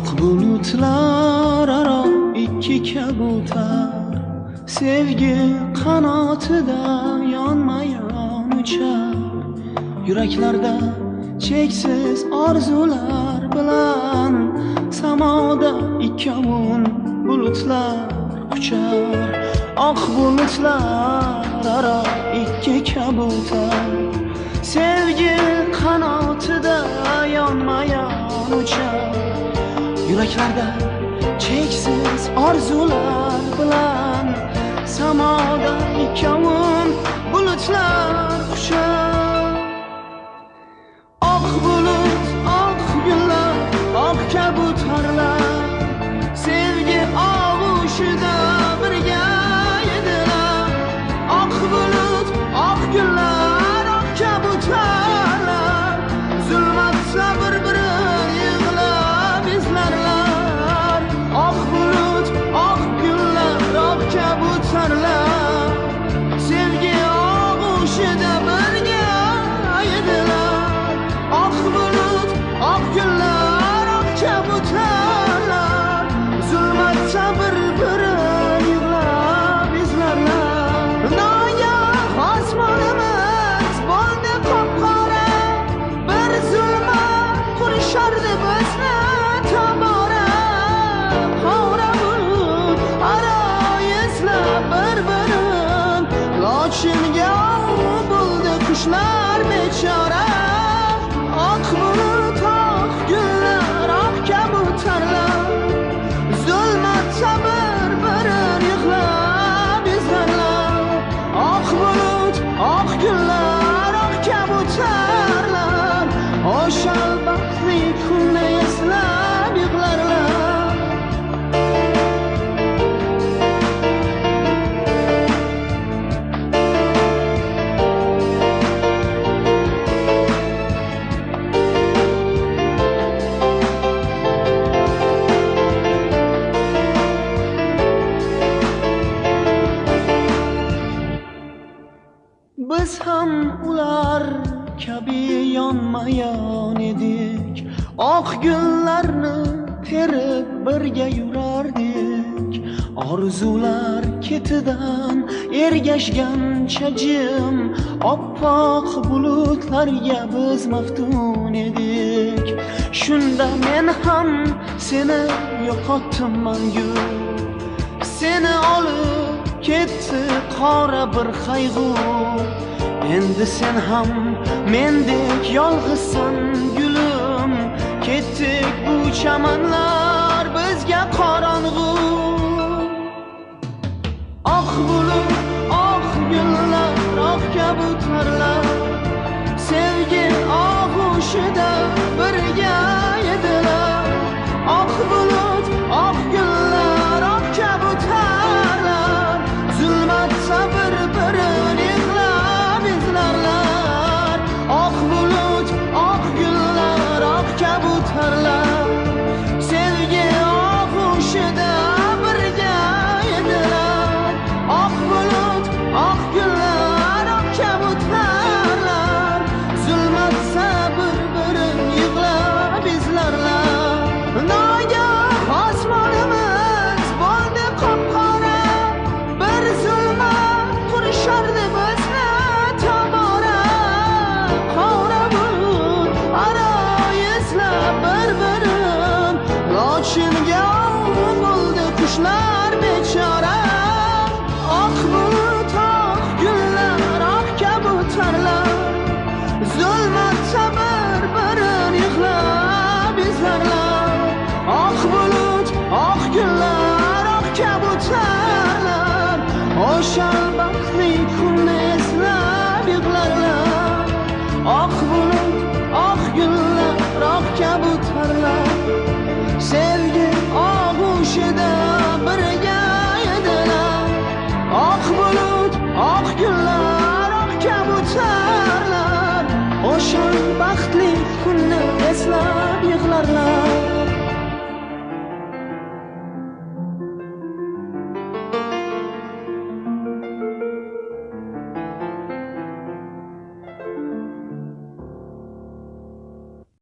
Oq bulutlar aro ikki kabutar, sevgi qanotida yonma-yon uchar. Yuraklarda cheksiz orzular bilan samoda ikkovun bulutlar quchar. Oq bulutlar aro ikki kabutar, sevgi qanotida yonma-yon uchar. Yuraklarda cheksiz orzular bilan samoda ikkovun bulutlar quchar. Oq bulut, oq gullar, oq kabutarlar, sevgi og'ushida birga edilar. Oq bulut, oq gullar, oq kabutarlar, zulmatda bir-birini yig'lab izlarlar. Oq bulut, oq gullar, oq kabutarlar, sevgi og'ushida birga edilar. Oq bulut, oq gullar, oq kabutarlar, zulmatda bir-birini yig'lab izlarlar. Nogoh osmonimiz bo'ldi qop-qora, bir zulmat qurishardi bizni tobora. Qora bulut aro izlab bir-birini, lochinga bo'ldi qushlar bechora. Oq bulut, oq gullar, oq kabutarlar, zulmatda bir-birini yig'lab izlarlar. Oq bulut, oq gullar, oq kabutarlar, o'sha baxtli kunni eslab yig'larlar. Biz ham ular kabi yonma-yon edik, oq gullarni terib birga yurardik. Orzular ketidan ergashgancha jim, oppoq bulutlarga biz maftun edik. Shunda men ham seni yo'qotdim mangu, seni olib ketdi qora bir qayg'u. Endi sen ham mendek yolg'izsan gulim, ketdik bu chamanlar bizga qorong'u. Oq bulut, oq gullar, oq kabutarlar, sevgi og'ushida birga edilar. Oq bulut, oq gullar, oq kabutarlar, zulmatda bir-birini yig'lab izlarlar. Oq bulut, oq gullar, oq kabutarlar, sevgi og'ushida birga edilar. Oq bulut, oq gullar, oq kabutarlar, zulmatda bir-birini yig'lab izlarlar. Nogoh osmonimiz bo'ldi qop-qora, bir zulmat qurishardi bizni tobora. Qora bulut aro izlab bir-birini, lochinga bo'ldi qushlar bechora. Oq bulut, oq gullar, oq kabutarlar, zulmatda bir-birini yig'lab izlarlar. Oq bulut, oq gullar, oq kabutarlar, o'sha baxtli kunni eslab yig'larlar. Oq bulut, oq gullar, oq kabutarlar, sevgi og'ushida birga edilar. Oq bulut, oq gullar, oq kabutarlar, o'sha baxtli kunni eslab yig'larlar.